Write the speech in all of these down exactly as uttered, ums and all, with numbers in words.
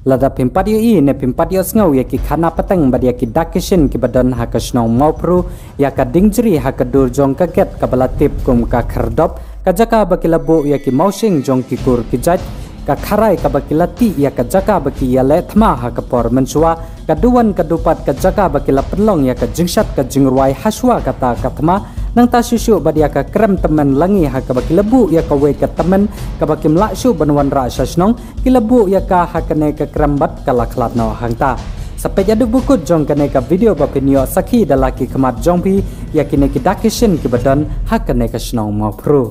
Lada phim pat ïohi ne phim pat ïohsngew ïa ki khana pateng bad ïa ki dak ki shin kiba don ha ka shnong Mawphru, ïa ka dieng jri ha ka dur jong ka gate kaba la tip kum ka Khyrdop, ka jaka ba ki la buh ïa ki mawshyieng jong ki kur ki jait, ka kharai kaba ki la tih ïa ka jaka ba ki ïaleh thma ha ka por mynshuwa, ka duwan ka dupat ka jaka ba ki la pynlong ïa ka jingshad ka jingrwai hashuwa kata ka thma, nangta shuh shuh bad ïa ka krem tymmen langi ha kaba ki la buh ïa kawei ka tymmen kaba kim lah shuh ban wanrah sha shnong, ki la buh ïa ka ha kane ka krem bad ka la khlad noh hangta. Sa peit haduh ba kut jong kane ka video ba phin ïoh sakhi da la ki khmat jong phi ïa kine ki dak ki shin kiba don ha kane ka shnong Mawphru.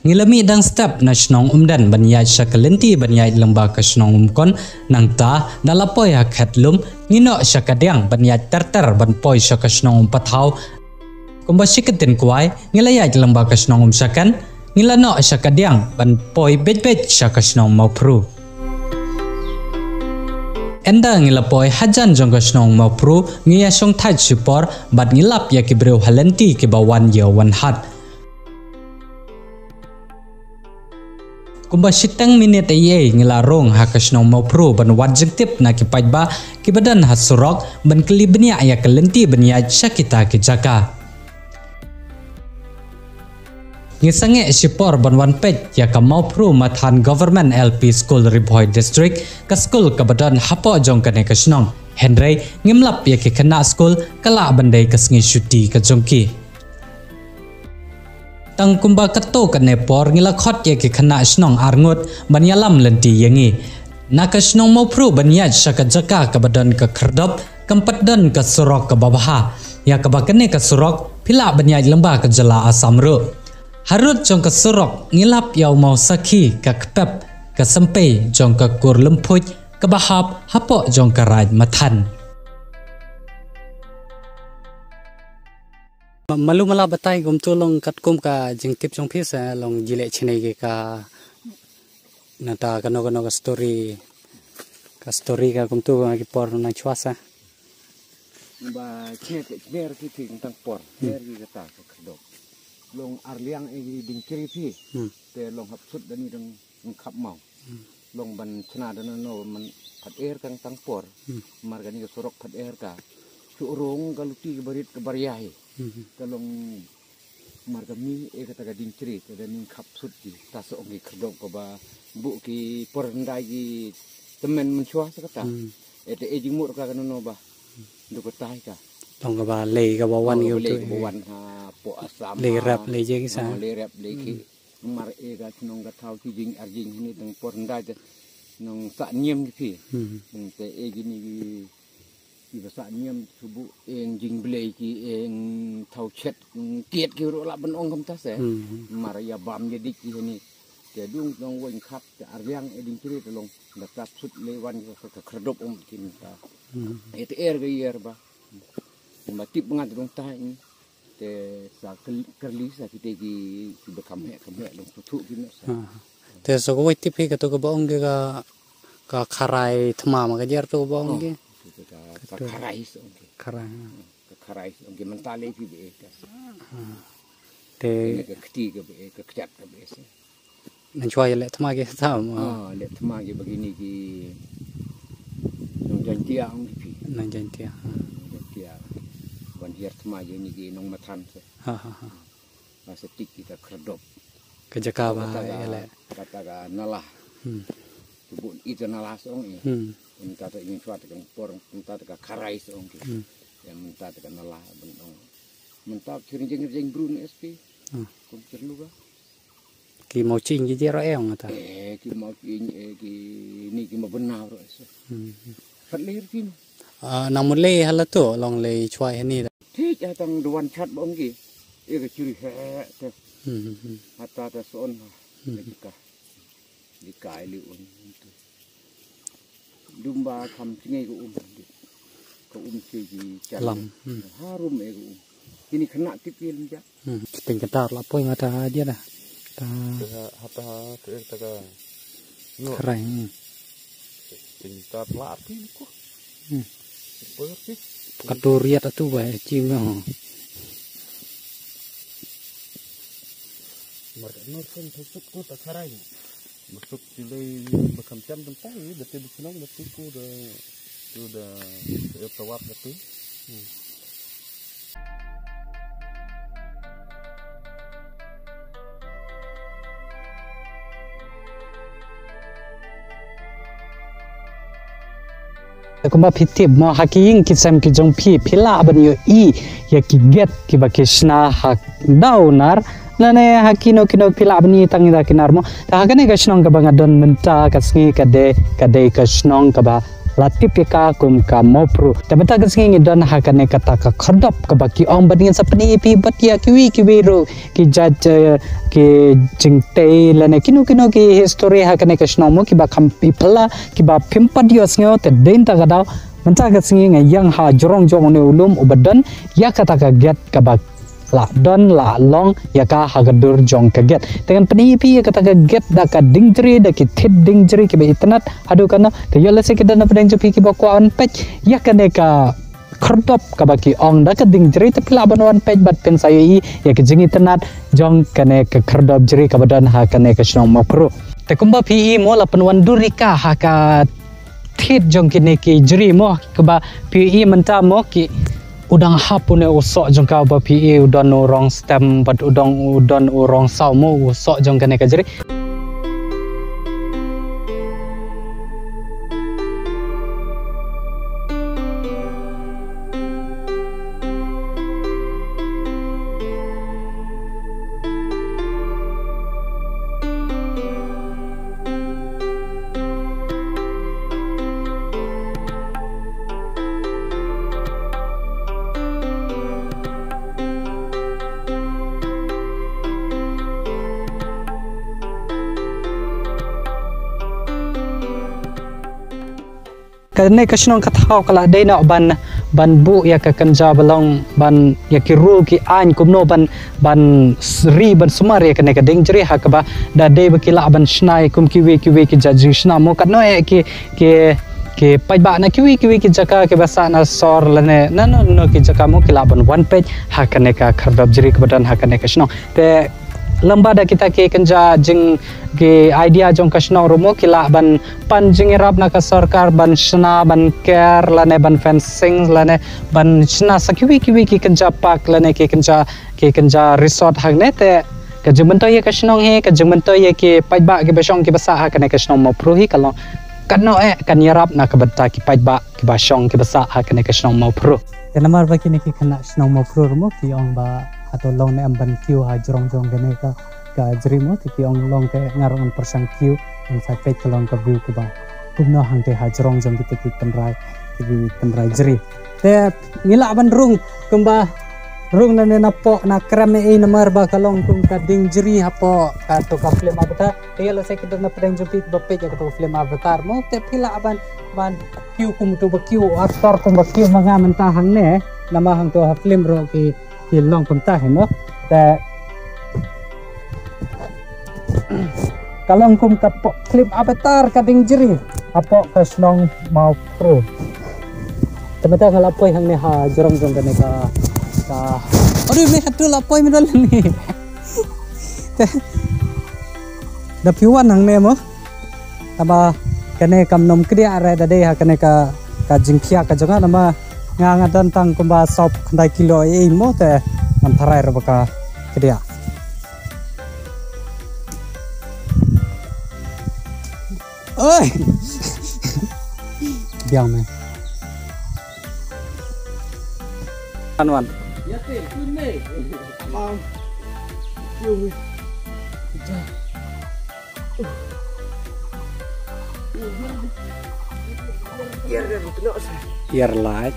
Ngi la mih dang step na shnong Umden ban ïaid sha ka lynti ban ïaid lyngba ka shnong Umkon, nangta da la poi ha khet lum, ngi noh sha ka diang ban ïaid ter ter ban poi sha ka shnong Umpathaw. Kumba shi kyntien kwai, ngi la ïaid lyngba ka shnong Umshaken, ngi la noh sha ka diang ban poi beit beit sha ka shnong Mawphru. Ynda ngi la poi hajan jong ka shnong Mawphru, ngi ïa shongthait shipor bad ngi lap ïa ki briew ha lynti kiba wan ïa wan hat. Kumba shiteng minit ei ei ngi la rung ha ka shnong Mawphru ban wad jingtip na ki paidbah kiba don ha surok ban kylli bniah ïa ka lynti ban ïaid sha kita ki jaka. Ngi sangeh shipor ban wan peit ïa ka Mawphru Mathan Government L P School, Ri Bhoi District, ka skul kaba don hapoh jong kane ka shnong. Hynrei ngim lap ïa ki khynnah skul, ka lah ban dei ka sngi shuti ka jong ki. Tang kumba katto katne por ngi la khot ïa ki khynnah shnong arngut ban ïalam lynti ïa ngi. Na ka shnong Mawphru ban ïaid sha ka jaka kaba don ka Khyrdop, kam pat don ka surok kaba bha. Ïa kaba kane ka surok phi lah ban ïaid lyngba ka jylla Assam ruh. Harud jong ka surok ngi lap ïa u mawsakhi, ka kpep, ka sympei jong ka kur Lymphuid kaba hap hapoh jong ka Raid Mathan. Ma-, malu mala batai kumtu long katkum ka jingtip jong phi sa long jileh chinei ki ka nata kano kano ka story, ka story ka kumtu ka ki por na chwa sa. Ba chner chner ki thing tang por, chner ki kata ka Khyrdop. Long arliang e ki ding chri phi. Hmm. Te long hap sut dani dang khap mau. Hmm. Long ban chna dana no man phat er kang tang por. Hmm. Mar kani ka surok phat er ka. Chu rong ka luti ka barit ka baria hi. Hmm. Ka long mar ka mi e kata ka ding chri, te da ning khap sut ki, ta sa ong ki Khyrdop kaba buh ki por hyndai ki tymmen mynshuwa sa kata. Hmm. E te e jingmut ka kano no ba. Du ka tai ka. Tang kaba lei kaba wan. Oh, ki kaba lei utu, kaba eh. Wan ha po Assam. Lei ha, rep lei je ki sa. Oh, lei rep lei ki. Hmm. Mar e ka chnong ka thaw ki jing ar jing hani tang por hyndai te. Nong sa niam ki phi. Hmm. Hmm, te e ki ni ki Ki ba sah niam subu eng jingblei ki eng thaw chet, mm, kiet ki ruh lah ban ong kumta se. Hmm. Mar ïa bam ïa dik ki hani. Te dung nong weng khap te arliang e ding kri te long. Da tap sut le wan ka, ka, ka Khyrdop um ki mynta. Hmm. E te er ka yer ba. Ba tip ngat dong tai ni. Te sa kel-, kerli sa kita ki, ki ba kham heh, kham heh long suthu ki me sa. Ha. Te so ko wai tip hi ka to ka ba ong ki ka, ka kharai thma ma ka jer to ka ba ong ki. Oh, ka, ka, ka kharai sa ong ki. Kharai, ha. Ka kharai sa ong ki, mynta le phi be ka. Ha. Te ka kti ka be, ka kjat ka be sa. Nan chwa ïa leh thma ki sa ma. Ah, leh thma ki ba kini ki nong Jaintia ong ki phi. Nong Jaintia, ha. Nong Jaintia. Ban hiar thma ki ni ki nong Mathan sa. Ha, ha, ha. Ba sa tik kita Khyrdop. Ka jaka ba kata ka, ïa leh. Kata ka nala. Hmm. Ki bun ita nala sa ong i. Hmm. Mynta ta ing chwa ta ka por, mynta ta ka kharai sa ong ki. Hmm. Ïa mynta ta ka nala ban ong. Mynta ki ring jing ring brun S P. Hmm. Kum chirlu ka. Ki mau ching ki jero e ong ta. Eh, ki mau ching, eh, ki ni ki mau benar ro eso. Hmm. Pat ler ki. Ah, nang mut lei hala to, long lei chwa hani da. Thik ha tang duan chat ba ong ki. E ka churi he te. Hmm, hmm, hmm. Hata ta son ha. Hmm. Lei ka. Di kai li un tu. Dumba kham chingai ka um. Ka um si ji chal. Lam. Hmm. Harum e ka um. Kini kena tip ye lim ja. Hmm. Kiting kata la poi mata dia dah. Ta. Hata ha tu ta ka. No. Kharai. Hmm. Ting ta la arti ko. Hmm. Poi arti. Katoriat atu ba chim no. Mar no sen thusuk ko ta kharai. Masuk silai. Tam tam tam tam da te da chnong da te ko da tu da da tawap da te. Te kumba phi tip mo, ha ki ïing ki sem ki jong phi, phi lah ban ïohi ïa ki gate kiba ki shna ha daw nar, lane ha kino kino phi lah ban ïohi tang da ki nar mo. Te ha kane ka shnong kaba nga don mynta ka sngi ka dei, ka dei ka shnong kaba la tip ïa ka kum ka Mawphru. Te mynta ka sngi ngi don ha kane kata ka khyrdop kaba ki ong, bad ngin sa pyni ïa phi bad ïa kiwei kiwei ruh ki jait, eh, ki jingtei lane kino kino ki history ha kane ka shnong mo, kiba kham phi phylla, kiba phim pat ïohsngew. Te dei na kata ka daw mynta ka sngi nga ïeng ha jrong jong une u lum uba don ïa kata ka gate kaba la don la long ïa ka ha ka dur jong ka gate. Te ngan pyni ïa phi ïa kata ka gate da ka dieng jri, da ki thied dieng jri kiba itynnad haduh katno. Te ïoh lehse ki don na pdeng jong phi kiba kwah wan peit ïa kane ka khyrdop kaba ki ong da ka dieng jri, te phi lah ban wan peit bad phin sa ïohi ïa ka jingitynnad jong kane ka khyrdop jri kaba don ha kane ka shnong Mawphru. Te kumba phi ïohi mo, la pynwandur ïa ka ha ka thied jong kine ki jri mo, kaba phi ïohi mynta mo, ki u dang hap une u soh jong ka, ba phi ïohi u don u rong stem bad u dang u don u rong saw mo, u soh jong kane ka jri. Kane ka shnong ka thaw ka la dei noh ban, ban buh ïa ka kynja ba long ban ïa ki rule ki aiñ kumno ban, ban s-, ri ban sumar ïa kane ka dieng jri ha kaba da dei ba ki lah ban shna ïa kum kiwei kiwei ki jait jingshna mo, katno eh ki, ki, ki paidbah na kiwei kiwei ki jaka kiba sah na sor lane na no no ki jaka mo, ki lah ban wan peit ha kane ka khyrdop jri kaba don ha kane ka shnong. Te lem bad da kita ki kynja jing, ki idea jong ka shnong ruh mo, ki lah ban pan jingïarap na ka sorkar ban shna, ban ker lane ban fencing lane ban shna sa kiwei kiwei ki kynja park lane ki kynja, ki kynja resort hangne. Te ka jingmyntoi ïa ka shnong hi, ka jingmyntoi ïa ki paidbah kiba shong kiba sah ha kane ka shnong Mawphru hi ka long katno eh kan ïarap na ka bynta ki paidbah kiba shong kiba sah ha kane ka shnong Mawphru. Te namar ba kine ki khynnah shnong Mawphru ruh mo ki ong ba hato long ne em ban kiew ha jrong jong kane ka, ka jri mo, te ki ong long, te nga ruh ngan pyrshang kiew, ngan sa peit ka long ka view kaba kumno hangte ha jrong jong kite ki tynrai, ki tynrai jri. Te ngi lah ban rung kumba rung na ne na poh na krem ei namar ba ka long kum ka dieng jri hapoh kato ka film Avatar. Te ïa lehse ki don na pdeng jong phi ba peit ïa kato ka film Avatar mo, te phi lah ban, ban kiew kum uto ba kiew u actor kum ba kiew ma nga mynta hangne. Namar hangto ha film ruh ki, ki long kumta hi mo. Te ka long kum ka poh film Avatar ka dieng jri hapoh ka shnong Mawphru. Te mynta nga la poi hangne ha jrong jong kane ka, ka. Aduh, me hato la poi me don ni. Te da phi wan hangne mo. Taba kane kam nym kdiah re da dei ha kane ka, ka jingkhia ka jong nga, namar nga nga don tang kumba sawphew khyndai kilo ei mo, te ngam tharai re ba ka kdiah. Oi. Biang me. An wan. Iar light.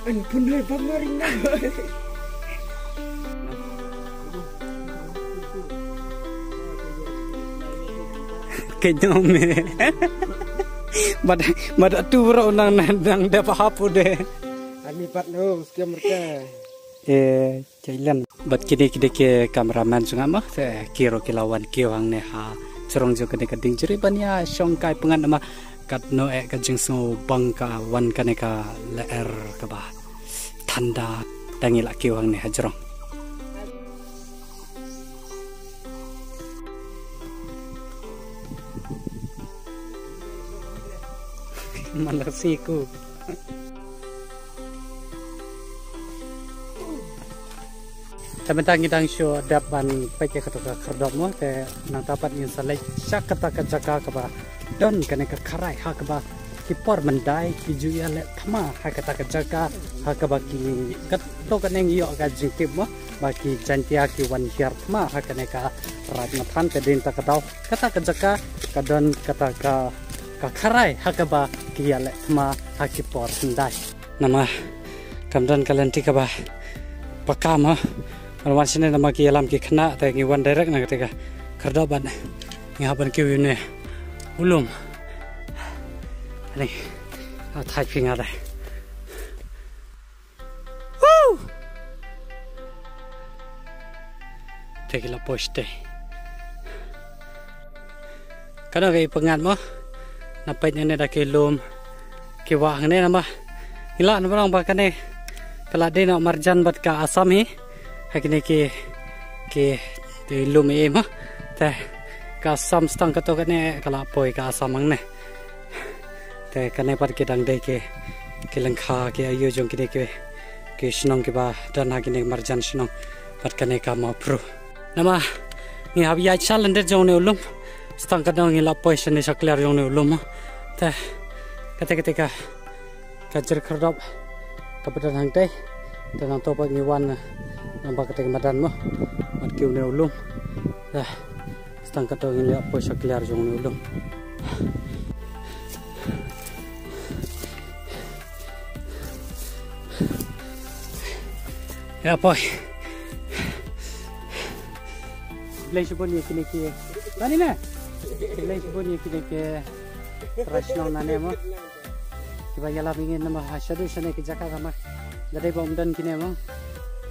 An pun re bang maring na. Kenyong me. Bad, bad tu bro nang, nang, nang da pa hapu de. Ani pat no, skem rka. Eh, Jailan. Bad kine ki dei ki cameraman jong nga mo, te ki ruh ki la wan kiew hangne ha jrong jong kane ka dieng jri ban ïa shong kai pyngngad namar katno eh ka jingsngewbang ka wan kane ka lyer kaba thanda. Tang ila kiwang ne hajrong. Malah siku. Te mynta ngi dang shu dep ban peit ïa kato ka khyrdop mo, te nangta pat ngin sa leit sha kata ka jaka kaba don kane ka kharai ha kaba ki por myndai ki ju ïaleh thma ha kata ka jaka ha kaba ki kato kane ngi ïoh ka jingtip mo ba ki Jaiñtia ki wan hiar thma ha kane ka Raid Mathan. Te dei ta ka daw kata ka jaka ka don kata ka ka kharai ha kaba ki ïaleh thma ha ki por myndai. Namar kam don ka lynti kaba paka mo. Ngi wan shane namar ki ïalam ki khynnah te ngi wan direct na kata ka khyrdop bad ngi hap ban kiew ïa une u lum. Ani, a thait phi nga dai. Woo! Te ki la poi shatei. Kano ka i pyngngad mo. Na peit ne da ki lum. Ki wah hangne namar ngi lah ban ong ba kane ka la dei noh marjan bad ka Assam hi. Ha kine ki ki ki lum i mo. Te ka Assam stang kato kane ka la poi ka Assam hangne. Te kane pat ki dang dei ki ki lyngkha ki aïu jong kine ki ki shnong kiba don ha kine marjan shnong. Bad kane ka Mawphru. Namar ngi hap ïaid sha lyndet jong une u lum. Stang katno ngi la poi shane sha kliar jong une u lum. Te kata kata ka ka jri khyrdop kaba don hangtei. Te nangta pat ngi wan nang ba kata ka madan mo. Bad kiew une u lum. Te stang katno ngi la poi sha kliar jong une u lum. Ïa poi. Khublei shibun ïa kine ki. Nani ne? Khublei shibun ïa kine ki trai shnong nane mo. Kiba ïalam ïa ngi namar ha shaduh shane ki jaka kama. Lada ba ym don kine mo.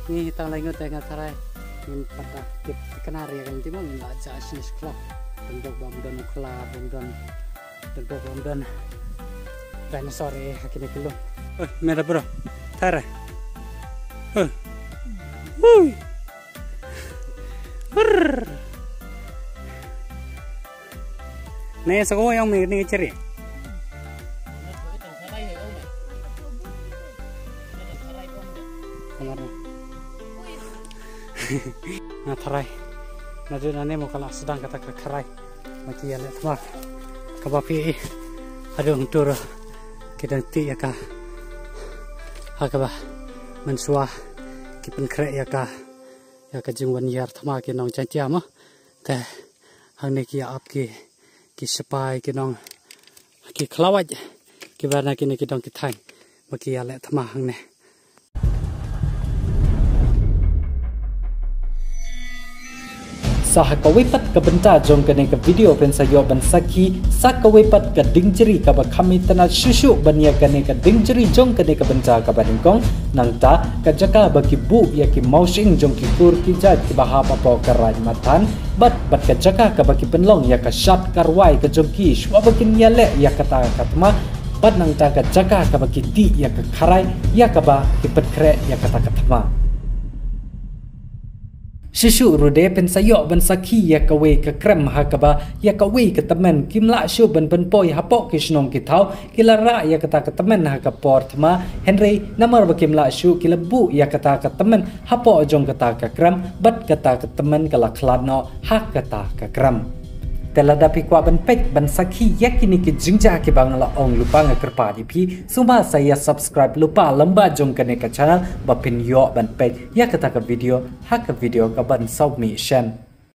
Ngi tang lai ngut te nga tharai. Ngim pat da tip kane ria kan ti mo ngin la jah shane sha khlaw. Bym dok ba ym don u khla, bym don Dok ba ym don dinosaur eh ha kine ki lum. Oi, mera bro. Tara. Oi. Ui. Brr. Ne sa ko yang me ne cheri. Kamar na. Na tharai. Na dei na ne mo ka la sdang kata ka kharai. Ba ki ïaleh thma kaba phi i. Haduh hangtu ruh ki dang tih ïa ka. Ha kaba mynshuwa ki pynkhreh ïa ka, ïa ka jingwan hiar thma ki nong Jaiñtia mo. Te hangne ki ïa ap ki, ki sipai ki nong, ki khlawait kiba na kine ki dong ki thaiñ ba ki ïaleh thma hangne. Sa ha kawei pat ka bynta jong kane ka video phin sa ïoh ban sakhi sa kawei pat ka dingjri kaba kham itynnad shuh shuh ban ïa kane ka dingjri jong kane ka bynta kaba nyngkong, nangta ka jaka ba ki buh ïa ki mawshyieng jong ki kur ki jait kiba hap hapoh ka Raid Mathan bad, bad ka jaka kaba ki pynlong ïa ka shad ka rwai ka jong ki shuwa ba kin ïaleh ïa kata ka thma. Bad nangta ka jaka kaba ki tih ïa ka kharai, ïa kaba ki pynkhreh ïa kata ka thma. Shisha ruh de phin sa ïoh ban sakhi ïa kawei ka krem ha kaba ïa kawei ka tymmen kim lah shuh ban pynpoi hapoh ki shnong ki thaw, ki la rah ïa kata ka tymmen ha ka por thma, hynrei namar ba kim lah shuh ki la buh ïa kata ka tymmen hapoh jong kata ka krem, bad kata ka tymmen ka la khlad noh ha kata ka krem. Te lada phi kwah ban peit ban sakhi ïa kine ki jingjia kiba nga la ong lypa nga kyrpad ïa phi, sngewbha sa ïa subscribe lypa lyngba jong kane ka channel ba phin ïoh ban peit ïa kata ka video ha ka video kaban saw mih shen.